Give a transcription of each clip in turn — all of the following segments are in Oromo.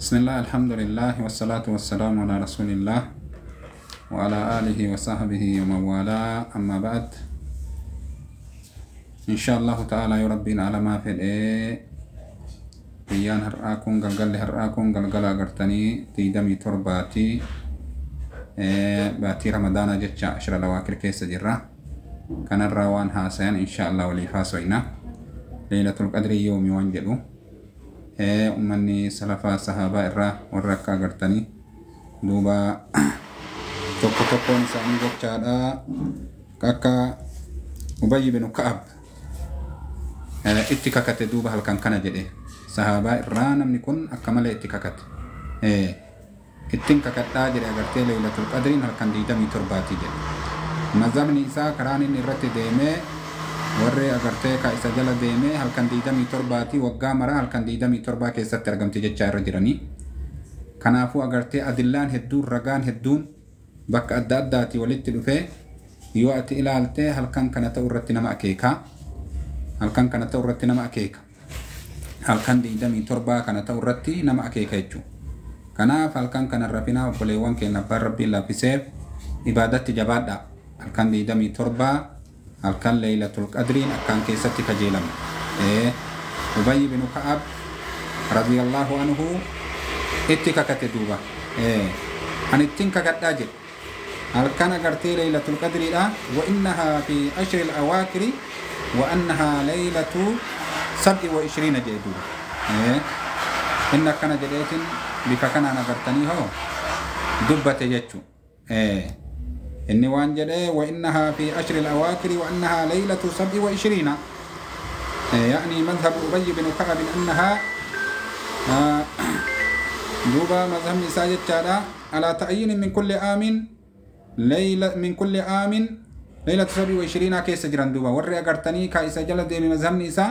بسم الله الحمد لله والصلاة والسلام على رسول الله وعلى آله وصحبه ومن والاه أما بعد إن شاء الله تعالى يا ربي على ما في الإيه guyyaan har'aa kun galgalli har'aa kun galgala agartanii 27 baatii ramadaanaa jecha ashira lawaakir keessa jirra. Kanarraa waan haasayan insha Allah waliif haasoyna. Leelatul qadrii yoomi waan jedhu ummanni salafaa sahaabaa irraa warra akka agartanii duuba tokko tokkoon isaanii jechaadha akka Ubayy bin Ka'ab itti kakate duuba halkan kana jedhe. Sahaabaa irraa namni kun akka malee itti kakate. Ittiin kakadhaa jedhe agartee Leelatul Qadriin halkan 27 jedhe. Mazhabni isaa karaan inni irratti deemee warri agartee ka isa jala deemee halkan 27 waggaa maraa halkan 27 keessatti argamte jechaa irra jiranii. Kanaafuu agartee adillaan hedduun ragaan hedduun bakka adda addaati walitti dhufee yoo ati ilaalte halkan kana ta'u irratti nama akeeka. Halkan kana ta'u irratti nama akeeka. Halkan 27 kana ta'u irratti nama akeeka jechuudha. Kanaaf halkan kana rafinaa obboleewwan keenya abbaan rabbiin laaffiseef ibaadatti jabaadha. Halkan 27 halkan Leelatul Qadriin akkaan keessatti kajeelama. Ubayy bin Ka'ab radiyallahu anhu itti kakate duuba. Ani ittiin kakadhaa jedhe. Halkan agartee Leelatul Qadriidha. Wa innahaa fi ashri al-awaakiri wa annahaa leelatu 27 jedhe duuba. Inni akkana jedheetiin bifa kanaan agartanii hoo dubbate jechuudha. Inni waan jedhee wa innahaa fi ashri al-awaakiri wa annahaa leelatu 27 يعني مذهب أبي بن كعب أنها دوبا مذهب نساء جتشارا على تعيين من كل عام ليلة من كل عام ليلة 27 كيس جران دوبا ورّي أغرتني كايسا جل ديمي مذهب نساء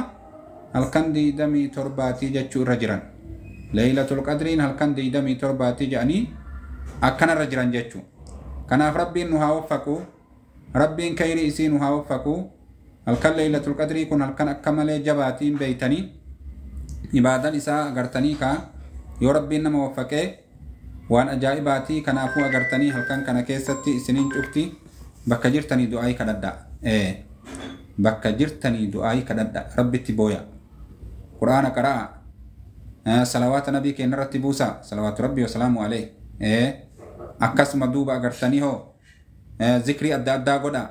halkan 27 jechuu irra jiran. Leelatul Qadriin halkan 27 jedhanii akkanarra jiran jechuu. Kanaaf rabbiin nu haa waffaqu, rabbiin kayrii isii nu haa waffaqu. Halkan Leelatul Qadrii kun halkan akka malee jabaatiin beeytanii ibaadan isaa agartanii kaa yoo rabbiin nama waffaqee waan ajaa'ibaatii. Kanaafuu agartanii halkan kana keessatti isiniin cufti bakka jirtanii du'aayii kadhadhaa. Bakka jirtanii du'aayii kadhadhaa rabbitti booya. Qur'aana qara'a, salawaata nabii keenya irratti buusa, salawaatu rabbii wasalaamu alayhi. Akkasuma duuba agartanii hoo zikrii adda addaa godha.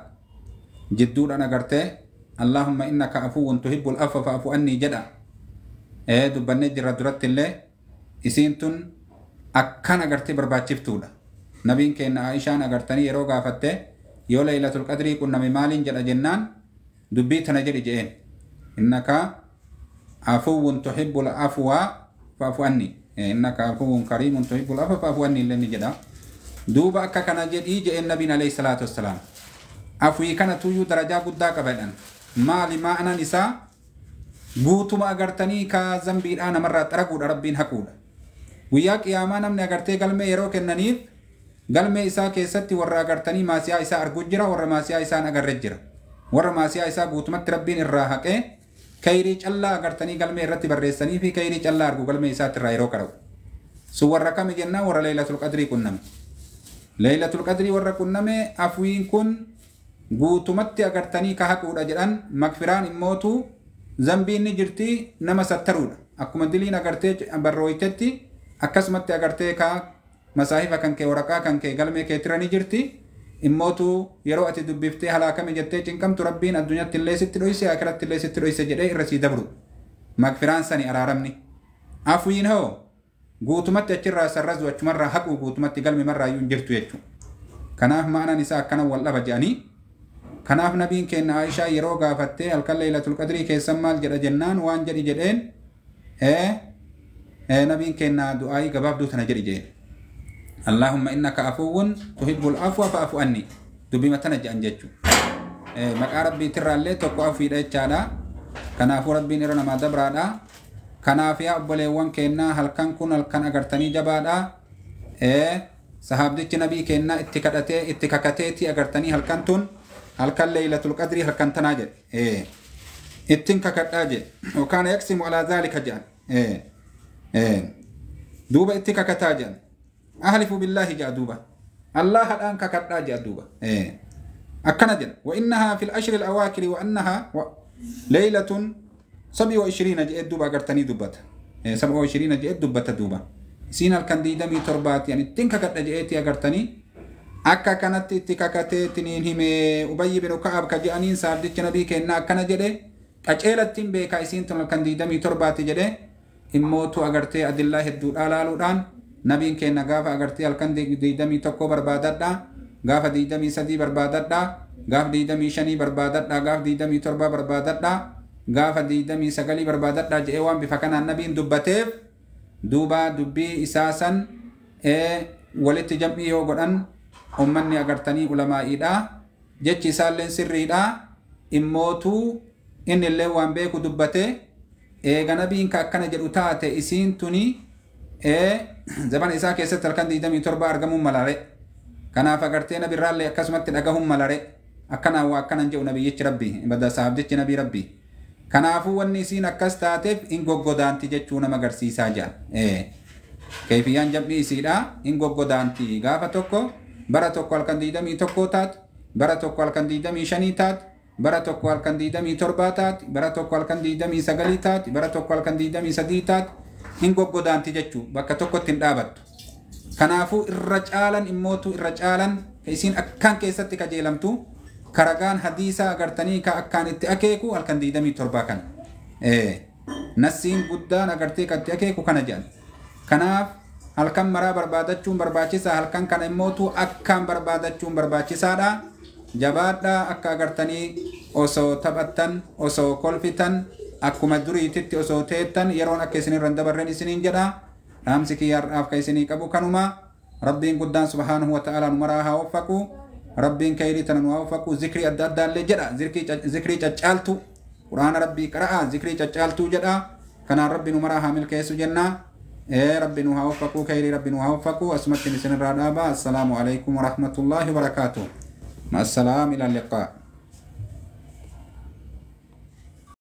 Jidduudhaan agartee Allahumma innaka afuwwun tuhibbul afwa fa'fu anni jedha. Dubbannee jirra duratti illee isiin tun akkan agartee barbaachiftuudha. Nabiin keenya Aishaan agartanii yeroo gaafatte yoo Leelatul Qadrii qunname maaliin jedha jennaan dubbii tana jedhi je'een. Innaka afuwwun tuhibbul afwa fa'fu anni. Innaka afuwwun kariimun tuhibbul afwa fa'fu anni illee ni jedha. Duuba akka kana jedhii je'een nabiin alayhi salaatu wassalaam. Afwii kana tuyyuu darajaa guddaa qaba jedhan. Maali ma'anaan isaa guutuma agartanii ka zambiidhaa namarraa xaraguudha rabbiin haquudha. Guyyaa qiyaamaa namni agartee galmee yeroo kennaniif galmee isaa keessatti warra agartanii maasiyaa isaa arguu jira, warra maasiyaa isaan agarre jira. Warra maasiyaa isaa guutumatti rabbiin irraa haqee kayrii callaa agartanii galmee irratti barreessanii fi kayrii callaa argu galmee isaatti irraa yeroo qara'u. Sun warra kami jennaan warra Leelatul Qadrii qunname. Leelatul Qadrii warra qunname afwiin kun guutumatti agartanii ka haquudha jedhan. Makfiraan immootu zambiin ni jirti nama sattaruudha. Akkuma diliin agartee barrooytetti akkasumatti agartee ka masaahifa kan kee waraqaa kan kee galmee keetira ni jirti. Immootu yeroo ati dubbiftee halaakame jettee cinqamtu rabbiin addunyaatti illee sitti dhoyse akiratti illee sitti dhoyse jedhee irra sii dabru. Makfiraan sani araaramni. Afwiin hoo guutumatti achirraa sarrazu achumarraa haqu guutumatti galmi marraayyuu hin jirtu jechuudha. Kanaaf ma'anaan isaa akkana wal dhaba jedhanii. Kanaaf nabiin keenya Aishaa yeroo gaafattee halkan Leelatul Qadrii keessan maal jedha jennaan waan jedhi jedheen nabiin keenya du'aayii gabaabduu tana jedhi jedheen. Allahumma innaka afuwwun tuhibbul afwa fa'fu anni. Dubbima tana jedhan jechuudha. Maqaa rabbiitirraallee tokko afwiidha jechaadha. Kanaafuu rabbiin irra namaa dabraadha. Kanaaf yaa obboleewwan keenyaa halkan kun halkan agartanii jabaadha. Sahaabdichi nabii keenyaa itti kadhatee itti kakateetii agartanii halkan tun halkan Leelatul Qadrii halkan tanaa jedhe. Ittiin kakadhaa jee yookaan yaqsimu alaa zaalika jedhan duuba itti kakataa jedhan ahlifu billaahi jedha duuba allaahadhaan kakadhaa jedha duuba akkana jedha wa innahaa fil ashri al-awaakiri wa annahaa leeylatun 27 jedhee duuba agartanii dubbata 27 jedhee dubbata duuba isiin halkan 27 yani ittiin kakadha jedheetti agartanii akka kanatti itti kakatee tiniin hime Ubayyi bin Ka'ab ka jedhaniin saabdicha nabii kennaa akkana jedhe qaceelattiin beekaa isiin tun halkan 27 jedhe immootu agartee adillaa hedduudhaa laaluudhaan nabiin kenna gaafa agartee halkan 21 barbaadadha gaafa 23 barbaadadha gaafa 25 barbaadadha gaafa 27 barbaadadha gaafa 29 barbaadadha jedhee waan bifa kanaan nabiin dubbateef duuba dubbii isaa san walitti jam'ii yoo godhan ummanni agartanii ulamaa'iidha jechi isaalleen sirriidha immootuu inni illee waan beeku dubbate eega nabiin ka akkana jedhu taate isiin tuni zabana isaa keessatti halkan 27 argamuun malare kanaaf agartee nabirraallee akkasumatti dhagahuun malare akkanaan waa akkanan jedhu nabiyyichi rabbi bada sahabdichi nabii rabbi kanaafuu wanni isiin akkas taateef in goggodaanti jechuu nama agarsiisaa jira keefiyyaan jam'ii isiidha in goggodaanti gaafa tokko bara tokko halkan 21 taat bara tokko halkan 25 taat bara tokko halkan 27 taat bara tokko halkan 29 taat bara tokko halkan 23 taat hin goggodaanti jechuu bakka tokkotti hin dhaabattu kanaafuu irra caalan immootu irra caalan ka isiin akkaan keessatti kajeelamtu karagaan hadiisaa agartanii ka akkaan itti akeeku halkan 27 kana nassiin guddaan agartee kan itti akeeku kana jedhan kanaaf halkan maraa barbaadachuun barbaachisaa halkan kana immootu akkaan barbaadachuun barbaachisaadha jabaadhaa akka agartanii osoo taphattan osoo kolfitan akkuma duriititti osoo teettan yeroon akka isin irra hin dabarren isiniin jedha dhaamsi kiyyaarraaf ka isinii qabu kanuma rabbiin guddaan subhaanahu wa ta'aalaa nu maraa haa waffaqu rabbiin kayrii tana nu haa waffaqu zikrii adda addaallee jedha zikrii caccaaltu quraana rabbii qara'a zikrii caccaaltuu jedha kanaan rabbi nu maraa haa milkeessu jenna rabbi nu haa waffaqu kayrii rabbi nu haa waffaqu asumatti isin irraa dhaaba assalaamu alaikum warahmatullaahi wabarakaatuh مع السلامة إلى اللقاء.